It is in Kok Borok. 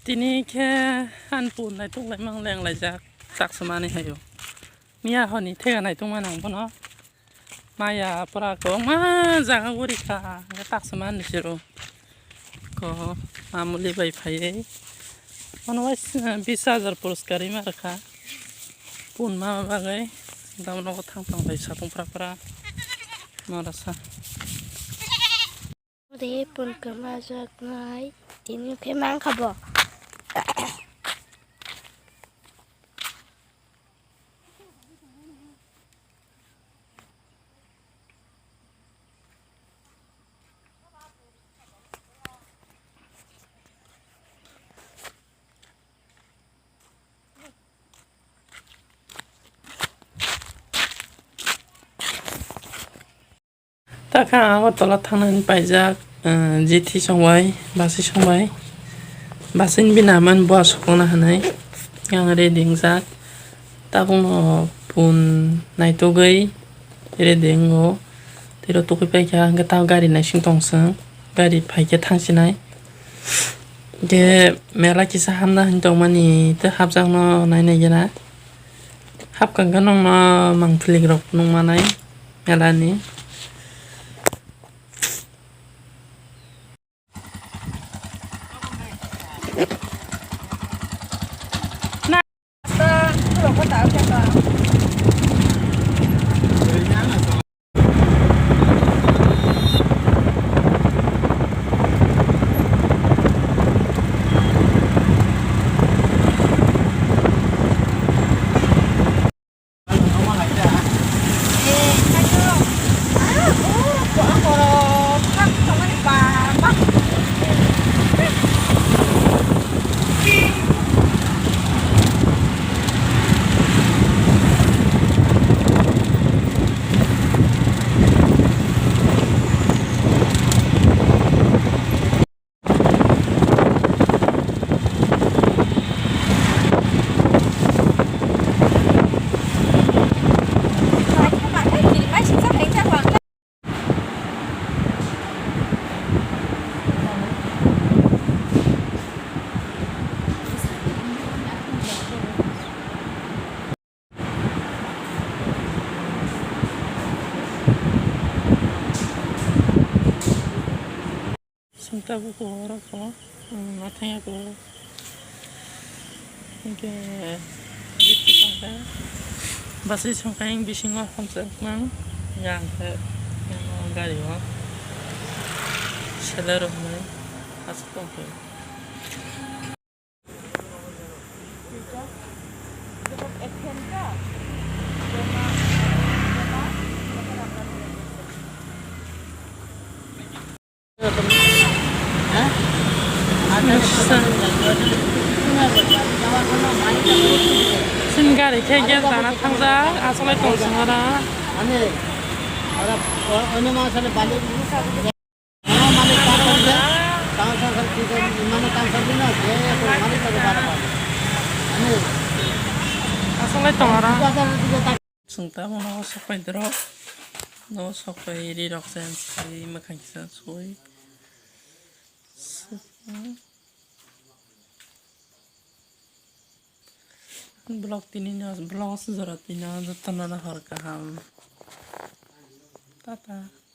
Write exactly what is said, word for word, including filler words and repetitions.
Tini khe ani pun naituk laimang leng laijak, tak swmani hayo. Miya honi thega naituk mani ang bono. Maya pura kwbangma jaga guri kha, hwnkhe tak swmani siro. Ko mamuli bai phaiwi. Bono wais-, bis hajar puraskar ima rwkha. Pun ma bagwi. Dam nogo thang thang bai satung pra pra. Norasa. Ri pun kwmajaknai, tini khe mankha bo. Takha ang Agartala thangnani paijak, eh, jethi songbai, basi songbai. Basini bini ama ni bua sokna hinwi ang ready wngjak. Tabukno pun naitugwi ready wngo. Tei rw tukui paikha, hwnkhe tabuk gari naising tong chwng. Gari phaikhe thangsinai. Hwnkhe mela kisa hamna hinwi tongmani tei hapjakno nainai gena. Hapkha hwnkhe nokno mangpili rok nukmanai melani. Sungta buku horok ko, hmm, mathang ya ko. Hingke, bisi tongka. Basi songka yang bisingo hamsa mang. Yang ke, yang gari o. Seler o mai. Asuk tongka. Chini gari khe gate dana thangjak, asolai tong song oro. Asolai tong oro. Chwng tabuk nogo sokpai dorok, nogo sokpai ri rok chen sui, mwkhang kisa sui. Vlog tini no, vlog jora tini no jotono no hor kaham. Tata.